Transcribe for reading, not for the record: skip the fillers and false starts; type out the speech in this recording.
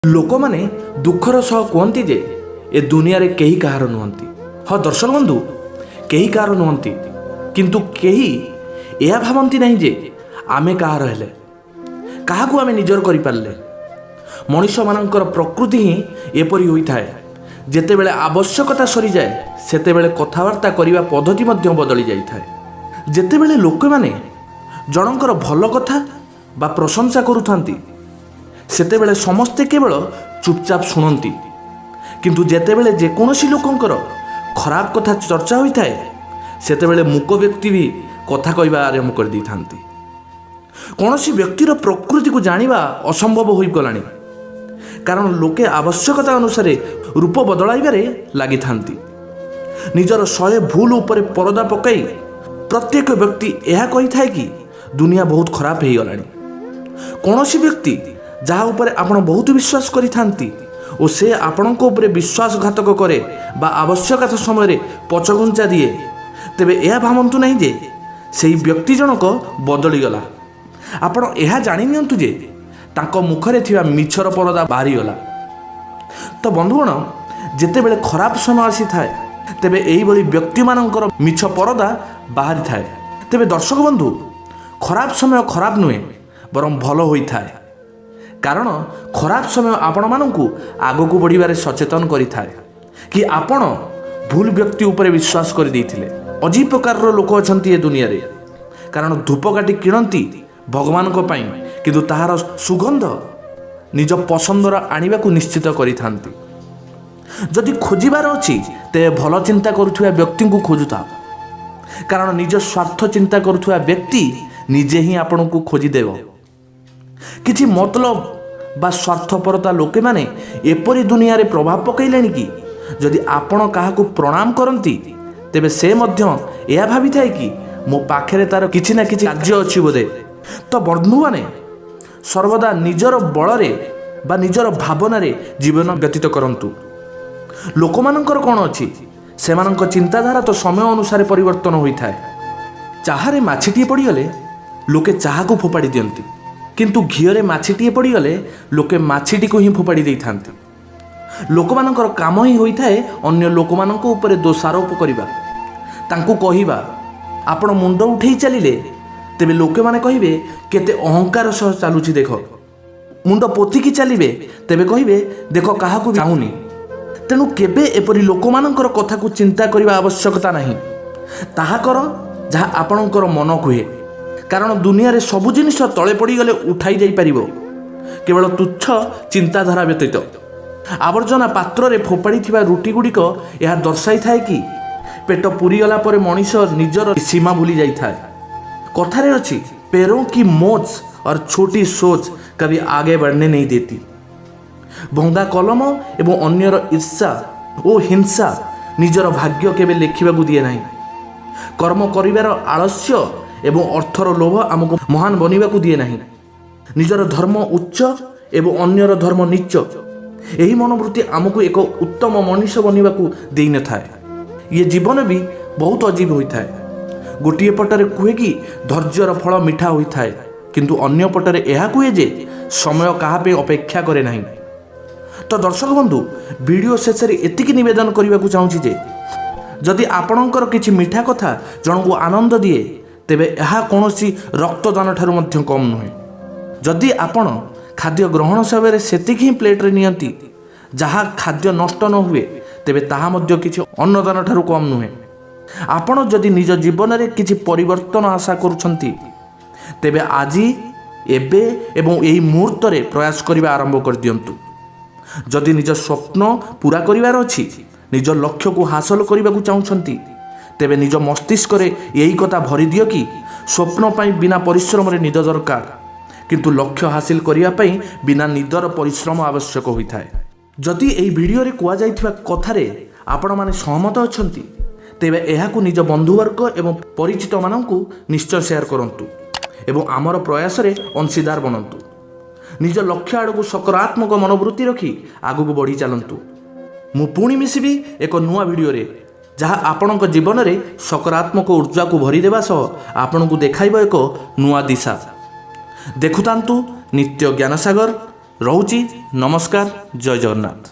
ଲୋକମାନେ ଦୁଃଖର ସହ କୁହନ୍ତି ଯେ ଏ ଦୁନିଆରେ କେହି କାହାର ନୁହନ୍ତି। ହଁ ଦର୍ଶକ ବନ୍ଧୁ, କେହି କାହାର ନୁହନ୍ତି, କିନ୍ତୁ କେହି ଏହା ଭାବନ୍ତି ନାହିଁ ଯେ ଆମେ କାହାର ହେଲେ, କାହାକୁ ଆମେ ନିଜର କରିପାରିଲେ। ମଣିଷମାନଙ୍କର ପ୍ରକୃତି ହିଁ ଏପରି ହୋଇଥାଏ। ଯେତେବେଳେ ଆବଶ୍ୟକତା ସରିଯାଏ, ସେତେବେଳେ କଥାବାର୍ତ୍ତା କରିବା ପଦ୍ଧତି ମଧ୍ୟ ବଦଳି ଯାଇଥାଏ। ଯେତେବେଳେ ଲୋକମାନେ ଜଣଙ୍କର ଭଲ କଥା ବା ପ୍ରଶଂସା କରୁଥାନ୍ତି, ସେତେବେଳେ ସମସ୍ତେ କେବଳ ଚୁପଚାପ ଶୁଣନ୍ତି। କିନ୍ତୁ ଯେତେବେଳେ ଯେକୌଣସି ଲୋକଙ୍କର ଖରାପ କଥା ଚର୍ଚ୍ଚା ହୋଇଥାଏ, ସେତେବେଳେ ମୂକ ବ୍ୟକ୍ତି ବି କଥା କହିବା ଆରମ୍ଭ କରିଦେଇଥାନ୍ତି। କୌଣସି ବ୍ୟକ୍ତିର ପ୍ରକୃତିକୁ ଜାଣିବା ଅସମ୍ଭବ ହୋଇଗଲାଣି, କାରଣ ଲୋକେ ଆବଶ୍ୟକତା ଅନୁସାରେ ରୂପ ବଦଳାଇବାରେ ଲାଗିଥାନ୍ତି। ନିଜର 100 ଭୁଲ ଉପରେ ପରଦା ପକାଇ ପ୍ରତ୍ୟେକ ବ୍ୟକ୍ତି ଏହା କହିଥାଏ କି ଦୁନିଆ ବହୁତ ଖରାପ ହେଇଗଲାଣି। କୌଣସି ବ୍ୟକ୍ତି ଯାହା ଉପରେ ଆପଣ ବହୁତ ବିଶ୍ୱାସ କରିଥାନ୍ତି ଓ ସେ ଆପଣଙ୍କ ଉପରେ ବିଶ୍ୱାସଘାତକ କରେ ବା ଆବଶ୍ୟକତା ସମୟରେ ପଛଘୁଞ୍ଚା ଦିଏ, ତେବେ ଏହା ଭାବନ୍ତୁ ନାହିଁ ଯେ ସେହି ବ୍ୟକ୍ତି ଜଣକ ବଦଳିଗଲା। ଆପଣ ଏହା ଜାଣି ନିଅନ୍ତୁ ଯେ ତାଙ୍କ ମୁଖରେ ଥିବା ମିଛର ପରଦା ବାହାରିଗଲା। ତ ବନ୍ଧୁଗଣ, ଯେତେବେଳେ ଖରାପ ସମୟ ଆସିଥାଏ, ତେବେ ଏଇଭଳି ବ୍ୟକ୍ତିମାନଙ୍କର ମିଛ ପରଦା ବାହାରିଥାଏ। ତେବେ ଦର୍ଶକ ବନ୍ଧୁ, ଖରାପ ସମୟ ଖରାପ ନୁହେଁ, ବରଂ ଭଲ ହୋଇଥାଏ, କାରଣ ଖରାପ ସମୟ ଆପଣମାନଙ୍କୁ ଆଗକୁ ବଢ଼ିବାରେ ସଚେତନ କରିଥାଏ କି ଆପଣ ଭୁଲ ବ୍ୟକ୍ତି ଉପରେ ବିଶ୍ୱାସ କରିଦେଇଥିଲେ। ଅଜୀବ ପ୍ରକାରର ଲୋକ ଅଛନ୍ତି ଏ ଦୁନିଆରେ, କାରଣ ଧୂପକାଠି କିଣନ୍ତି ଭଗବାନଙ୍କ ପାଇଁ, କିନ୍ତୁ ତାହାର ସୁଗନ୍ଧ ନିଜ ପସନ୍ଦର ଆଣିବାକୁ ନିଶ୍ଚିତ କରିଥାନ୍ତି। ଯଦି ଖୋଜିବାର ଅଛି, ତେବେ ଭଲ ଚିନ୍ତା କରୁଥିବା ବ୍ୟକ୍ତିଙ୍କୁ ଖୋଜୁଥାଅ, କାରଣ ନିଜ ସ୍ୱାର୍ଥ ଚିନ୍ତା କରୁଥିବା ବ୍ୟକ୍ତି ନିଜେ ହିଁ ଆପଣଙ୍କୁ ଖୋଜିଦେବ। କିଛି ମତଲବ ବା ସ୍ୱାର୍ଥପରତା ଲୋକମାନେ ଏପରି ଦୁନିଆରେ ପ୍ରଭାବ ପକାଇଲେଣି କି ଯଦି ଆପଣ କାହାକୁ ପ୍ରଣାମ କରନ୍ତି, ତେବେ ସେ ମଧ୍ୟ ଏହା ଭାବିଥାଏ କି ମୋ ପାଖରେ ତାର କିଛି ନା କିଛି କାର୍ଯ୍ୟ ଅଛି ବୋଧେ। ତ ବନ୍ଧୁମାନେ, ସର୍ବଦା ନିଜର ବଳରେ ବା ନିଜର ଭାବନାରେ ଜୀବନ ବ୍ୟତୀତ କରନ୍ତୁ। ଲୋକମାନଙ୍କର କ'ଣ ଅଛି? ସେମାନଙ୍କ ଚିନ୍ତାଧାରା ତ ସମୟ ଅନୁସାରେ ପରିବର୍ତ୍ତନ ହୋଇଥାଏ। ଚାହାରେ ମାଛିଟିଏ ପଡ଼ିଗଲେ ଲୋକେ ଚାହାକୁ ଫୋପାଡ଼ି ଦିଅନ୍ତି, କିନ୍ତୁ ଘିଅରେ ମାଛିଟିଏ ପଡ଼ିଗଲେ ଲୋକେ ମାଛିଟିକୁ ହିଁ ଫୋପାଡ଼ି ଦେଇଥାନ୍ତି। ଲୋକମାନଙ୍କର କାମ ହିଁ ହୋଇଥାଏ ଅନ୍ୟ ଲୋକମାନଙ୍କ ଉପରେ ଦୋଷାରୋପ କରିବା, ତାଙ୍କୁ କହିବା। ଆପଣ ମୁଣ୍ଡ ଉଠେଇ ଚାଲିଲେ, ତେବେ ଲୋକମାନେ କହିବେ, "କେତେ ଅହଙ୍କାର ସହ ଚାଲୁଛି ଦେଖ।" ମୁଣ୍ଡ ପୋତିକି ଚାଲିବେ, ତେବେ କହିବେ, "ଦେଖ, କାହାକୁ ଚାହୁଁନି।" ତେଣୁ କେବେ ଏପରି ଲୋକମାନଙ୍କର କଥାକୁ ଚିନ୍ତା କରିବା ଆବଶ୍ୟକତା ନାହିଁ। ତାହା କର ଯାହା ଆପଣଙ୍କର ମନ କୁହେ, କାରଣ ଦୁନିଆରେ ସବୁ ଜିନିଷ ତଳେ ପଡ଼ିଗଲେ ଉଠାଇ ଯାଇପାରିବ, କେବଳ ତୁଚ୍ଛ ଚିନ୍ତାଧାରା ବ୍ୟତୀତ। ଆବର୍ଜନା ପାତ୍ରରେ ଫୋପାଡ଼ିଥିବା ରୁଟି ଗୁଡ଼ିକ ଏହା ଦର୍ଶାଇଥାଏ କି ପେଟ ପୁରିଗଲା ପରେ ମଣିଷ ନିଜର ସୀମା ଭୁଲି ଯାଇଥାଏ। କଥାରେ ଅଛି, "पैरों की मोच और छोटी सोच कभी आगे बढ़ने नहीं देती।" ଭଙ୍ଗା କଲମ ଏବଂ ଅନ୍ୟର ଈର୍ଷା ଓ ହିଂସା ନିଜର ଭାଗ୍ୟ କେବେ ଲେଖିବାକୁ ଦିଏ ନାହିଁ। କର୍ମ କରିବାର ଆଳସ୍ୟ ଏବଂ ଅର୍ଥର ଲୋଭ ଆମକୁ ମହାନ ବନିବାକୁ ଦିଏ ନାହିଁ। ନିଜର ଧର୍ମ ଉଚ୍ଚ ଏବଂ ଅନ୍ୟର ଧର୍ମ ନୀଚ, ଏହି ମନୋବୃତ୍ତି ଆମକୁ ଏକ ଉତ୍ତମ ମଣିଷ ବନିବାକୁ ଦେଇନଥାଏ। ଇଏ ଜୀବନ ବି ବହୁତ ଅଜୀବ ହୋଇଥାଏ। ଗୋଟିଏ ପଟରେ କୁହେ କି ଧୈର୍ଯ୍ୟର ଫଳ ମିଠା ହୋଇଥାଏ, କିନ୍ତୁ ଅନ୍ୟ ପଟରେ ଏହା କୁହେ ଯେ ସମୟ କାହା ପାଇଁ ଅପେକ୍ଷା କରେ ନାହିଁ। ତ ଦର୍ଶକ ବନ୍ଧୁ, ଭିଡ଼ିଓ ଶେଷରେ ଏତିକି ନିବେଦନ କରିବାକୁ ଚାହୁଁଛି ଯେ ଯଦି ଆପଣଙ୍କର କିଛି ମିଠା କଥା ଜଣଙ୍କୁ ଆନନ୍ଦ ଦିଏ, ତେବେ ଏହା କୌଣସି ରକ୍ତଦାନ ଠାରୁ ମଧ୍ୟ କମ୍ ନୁହେଁ। ଯଦି ଆପଣ ଖାଦ୍ୟ ଗ୍ରହଣ ସମୟରେ ସେତିକି ହିଁ ପ୍ଲେଟ୍ରେ ନିଅନ୍ତି ଯାହା ଖାଦ୍ୟ ନଷ୍ଟ ନ ହୁଏ, ତେବେ ତାହା ମଧ୍ୟ କିଛି ଅନ୍ନଦାନ ଠାରୁ କମ୍ ନୁହେଁ। ଆପଣ ଯଦି ନିଜ ଜୀବନରେ କିଛି ପରିବର୍ତ୍ତନ ଆଶା କରୁଛନ୍ତି, ତେବେ ଆଜି, ଏବେ ଏବଂ ଏହି ମୁହୂର୍ତ୍ତରେ ପ୍ରୟାସ କରିବା ଆରମ୍ଭ କରିଦିଅନ୍ତୁ। ଯଦି ନିଜ ସ୍ୱପ୍ନ ପୂରା କରିବାର ଅଛି, ନିଜ ଲକ୍ଷ୍ୟକୁ ହାସଲ କରିବାକୁ ଚାହୁଁଛନ୍ତି, ତେବେ ନିଜ ମସ୍ତିଷ୍କରେ ଏହି କଥା ଭରିଦିଅ କି ସ୍ୱପ୍ନ ପାଇଁ ବିନା ପରିଶ୍ରମରେ ନିଦ ଦରକାର, କିନ୍ତୁ ଲକ୍ଷ୍ୟ ହାସିଲ କରିବା ପାଇଁ ବିନା ନିଦର ପରିଶ୍ରମ ଆବଶ୍ୟକ ହୋଇଥାଏ। ଯଦି ଏହି ଭିଡ଼ିଓରେ କୁହାଯାଇଥିବା କଥାରେ ଆପଣମାନେ ସହମତ ଅଛନ୍ତି, ତେବେ ଏହାକୁ ନିଜ ବନ୍ଧୁବର୍ଗ ଏବଂ ପରିଚିତମାନଙ୍କୁ ନିଶ୍ଚୟ ସେୟାର କରନ୍ତୁ ଏବଂ ଆମର ପ୍ରୟାସରେ ଅଂଶୀଦାର ବନନ୍ତୁ। ନିଜ ଲକ୍ଷ୍ୟ ଆଡ଼କୁ ସକାରାତ୍ମକ ମନୋବୃତ୍ତି ରଖି ଆଗକୁ ବଢ଼ି ଚାଲନ୍ତୁ। ମୁଁ ପୁଣି ମିଶିବି ଏକ ନୂଆ ଭିଡ଼ିଓରେ, ଯାହା ଆପଣଙ୍କ ଜୀବନରେ ସକାରାତ୍ମକ ଉର୍ଜାକୁ ଭରିଦେବା ସହ ଆପଣଙ୍କୁ ଦେଖାଇବ ଏକ ନୂଆ ଦିଶା। ଦେଖୁଥାନ୍ତୁ ନିତ୍ୟ ଜ୍ଞାନସାଗର। ରହୁଛି, ନମସ୍କାର, ଜୟ ଜଗନ୍ନାଥ।